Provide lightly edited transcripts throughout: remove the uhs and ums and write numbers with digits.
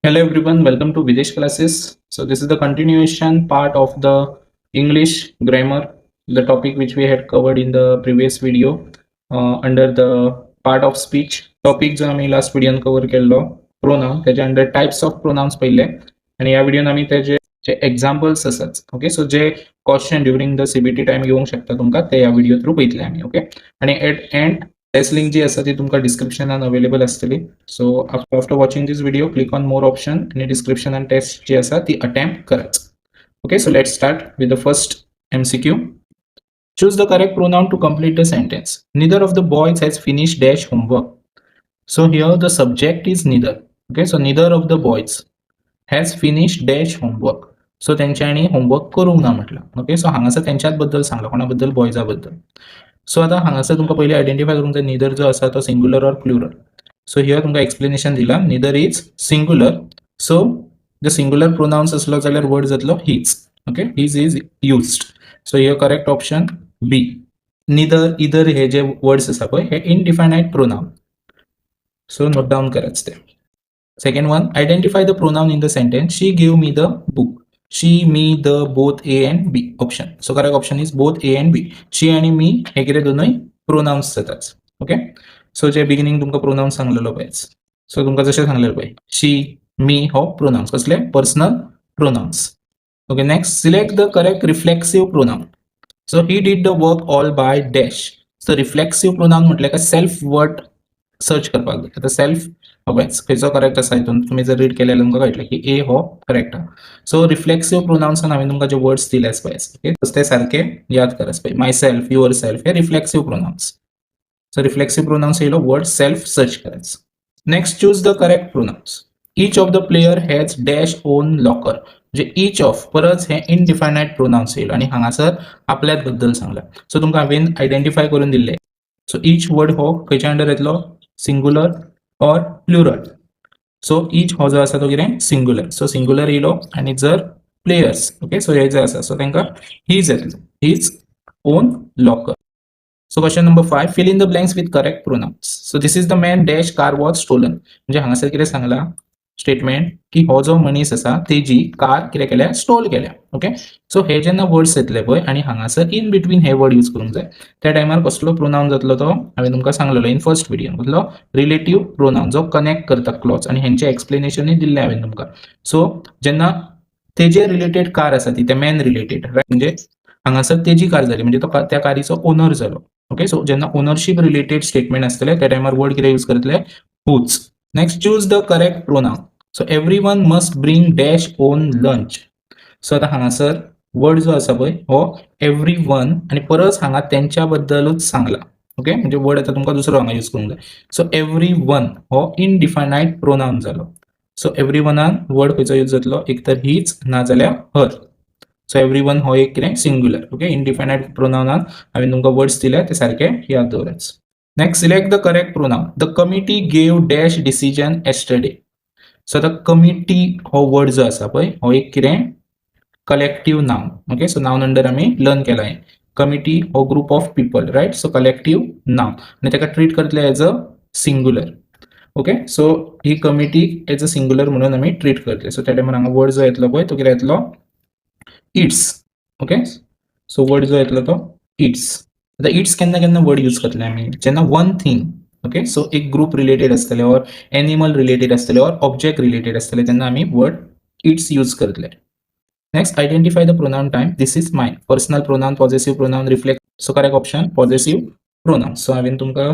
Hello everyone, welcome to Videsh classes. So this is the continuation part of the English grammar, the topic which we had covered in the previous video under the part of speech. Topic जो आम्ही last व्हिडिओन cover केल्लो pronoun, त्याच्या under types of pronounce पळयले आणि ह्या व्हिडिओन आमी तेजे जे examples आसात, okay, so J question during the CBT time येवंक शकता तुमकां, ते ह्या व्हिडिओ थ्रू पळयतले आमी. ओके, आणि एट एंड टेस्ट लिंक जी आसा ती तुमकां डिस्क्रिप्शनान अवेलेबल आसतली. So after watching this video, click on more option आणि डिस्क्रिप्शनान टेस्ट जी आसा ती अटेम्प्ट करात. Okay, so let's start with the first MCQ. Choose the correct pronoun to complete the sentence. Neither of the boys has finished dash homework. So here the subject is neither. Okay, so neither of the boys has finished dash homework. So तेंच्यांनी homework करूंक ना म्हटलं. Okay, so हांगासर तेंच्याच बद्दल सांगला. कोणा बद्दल? बॉयजा बद्दल. सो आतां हांगासर तुमकां पयलीं आयडेंटिफाय करूंक जाय, निदर जो आसा तो singular or plural. So here तुमकां एक्सप्लेनेशन दिला, neither is singular. So the singular pronouns आसलो जाल्यार वर्ड जातलो his. Okay, his is used. So here correct option B. Neither, either hey J words आसा पळय, हे इनडिफायनायट प्रोनाउन. सो नोट डावन करायचं ते. Second one, identify the pronoun in the sentence, "She give me the book." She, me, the, both A and B option. So correct option is both A and B. She आणि मी हे कितें दोनूय pronounce जातात. Okay, so जे beginning तुमकां pronounce सांगलेलो पळय, so तुमकां जशें सांगलेलें पळय, शी, मी हो प्रोनाउन्स. कसले? Personal pronouns. Okay, next, select the correct reflexive pronoun. So he did the work all by dash. So reflexive pronoun म्हटलें काय सेल्फ वर्ड सर्च करपाक जाय. आतां सेल्फ पळय खंयचो करेक्ट आसा. हितून तुमी जर रीड केल्यार तुमकां कळटलें की ए हो करेक्ट आहा. सो रिफ्लेक्सिव प्रोनाउन्सान हांवें तुमकां जे वर्ड्स दिले पळय, ओके, ते सारके याद करात पळय. My self, your self hey reflexive pronouns. So reflexive pronouns येयलो, वर्ड सेल्फ सर्च करायचं. Next, choose the correct pronouns. Each of the player has dash own locker. म्हणजे इच ऑफ, परत हे इनडिफायनायट प्रोनाउन्स येयलो आणि हांगासर आपल्याच बद्दल सांगला. सो तुमकां हांवें आयडेंटिफाय करून दिल्ले. सो इच वर्ड हो खंयच्या अंडर येतलो? Singular or plural? So each हो जो आसा तो कितें? सिंगुलर. सो सिंगुलर येयलो आनी जर प्लेयर्स, ओके, सो हे जे आसा, सो तांकां his येतलो, his own locker. So question number 5, fill in the blanks with correct pronouns. So this is the man dash car was stolen. म्हणजे हांगासर कितें सांगला स्टेटमेंट की हो जो मनीस आसा तेजी कार कितें केल्या? स्टोल केल्या. ओके, सो हे जेन्ना वर्ड्स येतले पळय आनी हांगासर इन बिटवीन हे वर्ड यूज करूंक जाय, त्या टायमार कसलो प्रोनाउन जातलो तो हांवें तुमकां सांगलेलो इन फर्स्ट व्हिडिओ. कसलो? रिलेटीव प्रोनाउन, जो कनेक्ट करता क्लॉज. आनी हेंचें एक्सप्लेनेशनूय दिल्लें हांवें तुमकां. सो जेन्ना तेजे रिलेटेड कार आसा ती, त्या मॅन रिलेटेड, रायट, म्हणजे हांगासर तेजी कार जाली, म्हणजे तो त्या कारीचो ओनर जालो. ओके, सो जेन्ना ओनरशीप रिलेटेड स्टेटमेंट आसतले, त्या टायमार वर्ड कितें यूज करतले? Whose. Next, choose the correct pronoun. So everyone must bring dash own lunch. So आतां हांगासर वर्ड जो आसा पळय हो एवरी वन आनी परत हांगा तेंच्या बद्दलूच सांगला. ओके, म्हणजे वर्ड आतां तुमकां दुसरो हांगा यूज करूंक जाय. सो एवरी वन हो इनडिफायनायट प्रोनाउन जालो. सो एवरी वनान वर्ड खंयचो यूज जातलो? एक तर his, नाजाल्यार हर. सो एवरी वन हो एक कितें? सिंग्युलर. ओके, इनडिफायनायट प्रोनाउनान हांवें तुमकां वर्ड्स दिल्या ते सारके याद दवरात. Next, select the correct pronoun. The committee gave dash decision yesterday. So आतां कमिटी हो वर्ड जो आसा पळय, हो एक कितें? Collective noun. Okay, so noun under आमी लर्न केला हें. कमिटी हो group of people, right? So collective noun आनी ताका ट्रीट करतले as a singular. Okay, so he committee as a singular म्हणून आमी ट्रीट करतले. सो त्या टायमार हांगा वर्ड जो येतलो पळय तो कितें येतलो? It's. Okay, so word जो येतलो तो it's. आतां it's केन्ना केन्ना वर्ड यूज करतले आमी? जेन्ना वन थिंग, ओके, सो एक ग्रुप रिलेटेड आसतले ऑर एनिमल रिलेटेड आसतले ऑर ऑब्जेक्ट रिलेटेड आसतले, तेन्ना आमी वर्ड it's use करतले. Next, identify the pronoun time. This is mine. Personal pronoun, possessive pronoun, reflex. So correct option possessive pronoun. So हांवें तुमकां,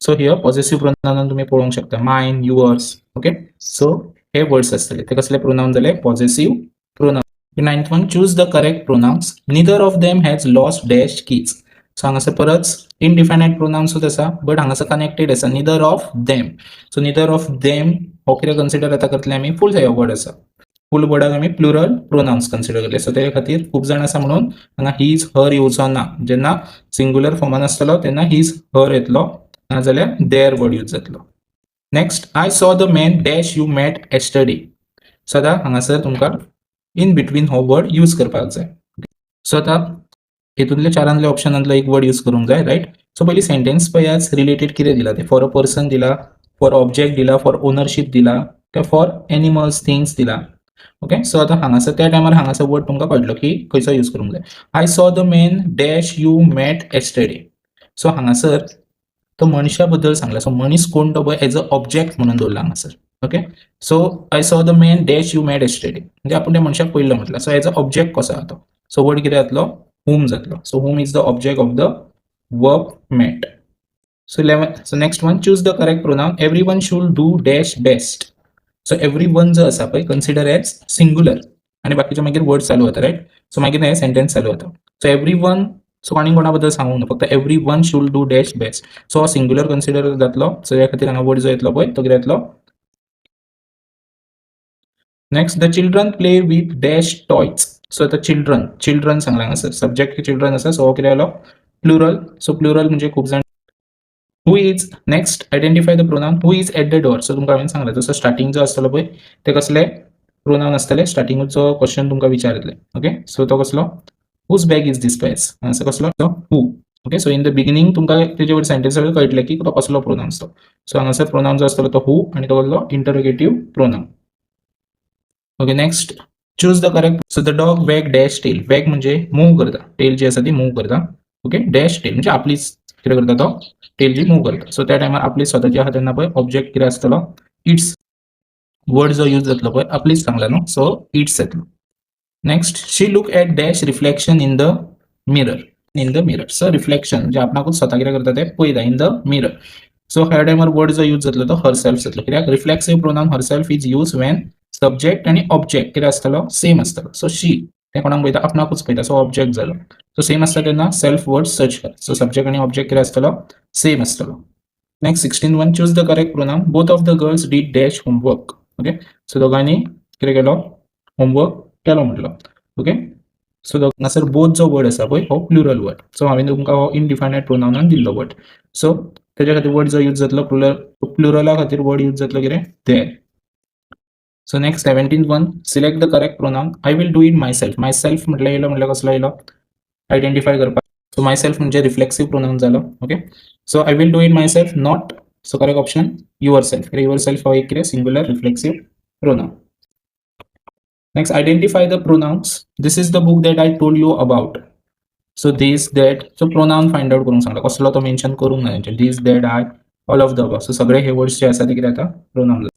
so here possessive pronoun तुमी पळोवंक शकता, मायन, युअर्स. ओके, सो हे वर्ड्स आसतले, ते कसले प्रोनाउन जाले? Possessive pronoun. Ninth one, choose the correct pronouns. Neither of them has lost dash keys. So हांगासर परत इनडिफायनायट प्रोनाउन्सूच आसा, बट हांगासर कनेक्टेड आसा, neither of them. So neither of them हो कितें कन्सिडर आतां करतले आमी? फूल वर्ड आसा, फूल वर्डाक आमी प्लुरल प्रोनाउन्स कन्सिडर करतले. सो ते खातीर खूब जाण आसा म्हणून हांगा his, हर येवचो ना. जेन्ना सिंग्युलर फॉर्मान आसतलो तेन्ना his, हर येतलो, नाजाल्यार there word use जातलो. Next, I saw the man dash you met yesterday. So आतां हांगासर तुमकां इन बिटवीन हो वर्ड यूज करपाक जाय. सो आतां हितूंतल्या चारांतल्या ऑप्शनांतलो एक वर्ड यूज करूंक जाय, रायट? सो पयलीं सेंटेन्स पळयात, रिलेटेड कितें दिला तें. फॉर अ पर्सन दिला, फॉर ऑब्जेक्ट दिला, फॉर ओनरशीप दिला. फॉर एनिमल्स थिंग्स दिला. ओके, सो आतां हांगासर त्या टायमार हांगासर वर्ड तुमकां कळटलो की खंयचो यूज करूंक जाय. I saw the man dash you met yesterday. So हांगासर तो मनशा बद्दल सांगला. सो मनीस कोण तो पळय एज अ ऑब्जेक्ट म्हणून दवरला हांगासर. Okay, so I saw the man dash you met yesterday म्हणजे आपूण त्या मनशाक पयलो म्हटलं. सो एज अ ऑब्जेक्ट कसो आहा तो. सो वर्ड कितें जातलो? हुम जातलो. So whom is the object of the verb met. So 11. So next one, choose the correct pronoun. Everyone should do dash best. So everyone जो आसा पळय कन्सिडर एज सिंग्युलर आणि बाकीचे मागीर वर्ड चालू जाता, रायट? सो मागीर हें सेंटेन्स चालू जाता. सो एवरी वन, सो कोणी कोणा बद्दल सांगूंक ना, फक्त everyone should do dash best. So हो सिंग्युलर कन्सिडर जातलो. सो ह्या खातीर हांगा वर्ड जो येतलो पळय तो कितें येतलो? Next, the children play with dash toys. So आतां चिल्ड्रन, चिल्ड्रन सांगला हांगासर, सब्जेक्ट चिल्ड्रन आसा. सो हो कितें जालो? प्लुरल. सो प्लुरल म्हणजे खूब जाण. Who is, next, identify the pronoun. Who is at the door? So तुमकां हांवें सांगलें, जसो स्टार्टिंग जो आसतलो पळय ते कसले प्रोनाउन आसतले, स्टार्टिंगूच जो क्वेश्चन तुमकां विचारतले. ओके, सो तो कसलो? Whose bag is this? पळय, हांगासर कसलो तो? Who. Okay, so in the beginning तुमकां तेजे वयर सेंटेन्स कळटलें की तो कसलो प्रोनाउन्स तो. सो हांगासर प्रोनाउन जो आसतलो तो हू आनी तो कसलो? Interrogative pronoun. Okay, next, choose the correct. So the dog wag dash tail. Wag म्हणजे मूव करता, टेल जी आसा ती मूव करता. ओके, डॅश टेल म्हणजे आपलीच कितें करता तो, टेल जी मूव करता. सो त्या टायमार आपली स्वताची आहा तेन्ना पळय ऑब्जेक्ट कितें आसतलो? It's. Word जो यूज जातलो पळय आपलीच सांगला न्हू, सो it's येतलो. Next, she look at dash reflection in the mirror. In the mirror, so reflection म्हणजे आपणाकूच स्वता कितें करता ते पळयता इन the mirror. सो ह्या टायमार वर्ड जो यूज जातलो तो हर सेल्फ जातलो. कित्याक? Reflexive pronoun herself is use when subject आनी ऑब्जेक्ट कितें आसतलो? सेम आसतलो. सो शी ते कोणाक पळयता? आपणाकूच पळयता. सो ऑब्जेक्ट जालो. सो सेम आसता तेन्ना सेल्फ वर्ड सर्च कर. सो सब्जेक्ट आनी ऑब्जेक्ट कितें आसतलो? सेम आसतलो. Next, 16 one, choose the correct pronoun. Both of the girls did dash homework. Okay, so दोगांनी कितें केलो? होमवर्क केलो म्हटलो. ओके, सो हांगासर बोथ जो वर्ड आसा पळय हो प्लुरल वर्ड. सो हांवें तुमकां हो इनडिफायनायट प्रोनाउनान दिल्लो वर्ड. सो तेज्या खातीर वर्ड जो यूज जातलो, प्लुरल, प्लुरला खातीर वर्ड यूज जातलो कितें? Their. So next, 17 one, select the correct pronoun. I will do it myself. Myself म्हटल्यार येयलो म्हटल्यार कसलो येयलो? आयडेंटिफाय करपाक. सो my self म्हणजे रिफ्लेक्सिव प्रोनाउन जालो. Okay, so I will do it myself, not. So correct option yourself. Your self हो एक कितें? Singular reflexive pronoun. Next, identify the pronouns. This is the book that I told you about. So this, that. So pronoun find out करूंक सांगला, कसलो तो mention करूंक ना तेंचे. This, that, I, all of the above. So सगळे हे words जे आसा ते कितें जाता? Pronoun.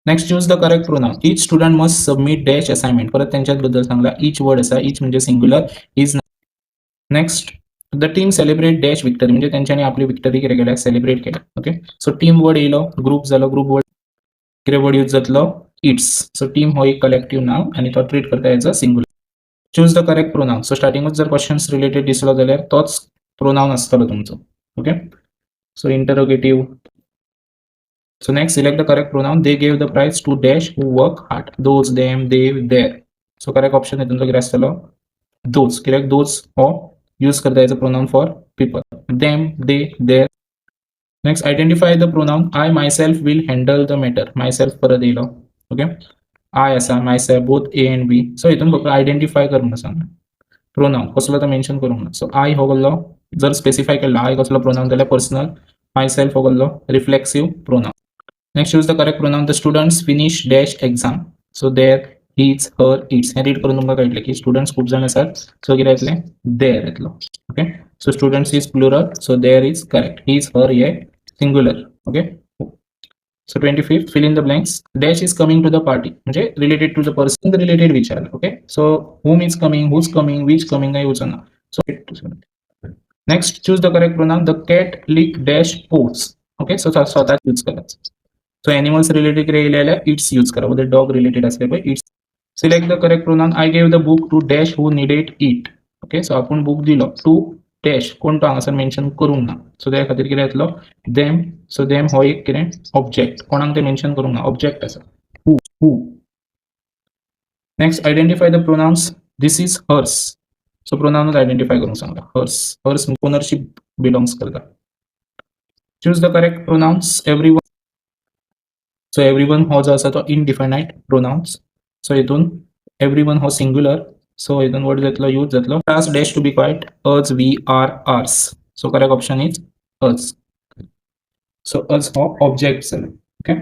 Next, choose the correct pronoun. Each student must submit dash assignment. परत त्यांच्याच बद्दल सांगला. इच वर्ड आसा, इच म्हणजे singular is. Next, the team celebrate dash victory. म्हणजे तेंच्यांनी आपली विक्टरी कितें केल्या? सेलिब्रेट केल्या. ओके, सो टीम वर्ड येयलो, ग्रुप जालो. ग्रुप वर्ड कितें वर्ड यूज जातलो? It's. So team हो एक कलेक्टिव्ह नाव आनी तो ट्रीट करता as a singular. Choose the correct pronoun. So स्टार्टिंगूच जर क्वेश्चन्स रिलेटेड दिसलो जाल्यार तोच प्रोनाउन आसतलो तुमचो. Okay, so interrogative. So next, select the correct pronoun. They gave the prize to dash who work hard. Those, them, they, their. So correct option हितून कितें आसतलो? Those. कित्याक? Those हो यूज करता as a pronoun for people. Them, they, their. Next, identify the pronoun. I myself will handle the matter. Myself परत येयलो. Okay, I आसा, myself, both A and B. So हितून फक्त आयडेंटिफाय कर म्हणून सांगला, प्रोनाउन कसलो तो मेन्शन करूंक ना. सो I हो कसलो जर स्पेसिफाय केल्लो, I कसलो प्रोनाउन जाल्यार पर्सनल. My self हो कसलो? Reflexive pronoun. Next, choose the correct pronoun. The students finish dash exam. So their, his, her, its. Hey read करून तुमकां कळटलें की स्टुडंट्स खूब जाण आसात. सो कितें येतलें? There येतलो. Okay, so students is plural, so their is correct. His, her hey singular. Okay, so 25th, fill in the blanks. Dash is coming to the party. म्हणजे related to the person related विचारलं. Okay, so whom is coming, who's coming, which coming काही वचना. So next, choose the correct pronoun. The cat lick dash paws. Okay, so स्वतः use करायचं. So animals related कितें येयलें जाल्यार it's use करा. म्हणजे डॉग रिलेटेड असले पळय, it's. Select the correct pronoun. I gave the book to dash who needed it. Okay, so आपूण बूक दिलो टू डॅश, कोण तो हांगासर मेन्शन करूंक ना. सो त्या खातीर कितें येतलो? देम. सो देम हो एक कितें? ऑब्जेक्ट. कोणाक ते मेन्शन करूंक ना, ऑब्जेक्ट आसा. Who, who. Next, identify the pronouns. This is hers. So प्रोनाउनच identify करूंक सांगला. हर्स, हर्स ओनरशीप बिलॉंग्स करता. Choose the correct pronouns. Every. So everyone हो जो आसा तो इनडिफायनायट प्रोनाउन्स. सो हितून एवरी वन हो सिंग्युलर. सो हितून वर्ड जातलो, यूज जातलो. Ask dash to be quiet. Us, we, our, ours. So correct option is us. So us हो ऑब्जेक्ट जालो. Okay.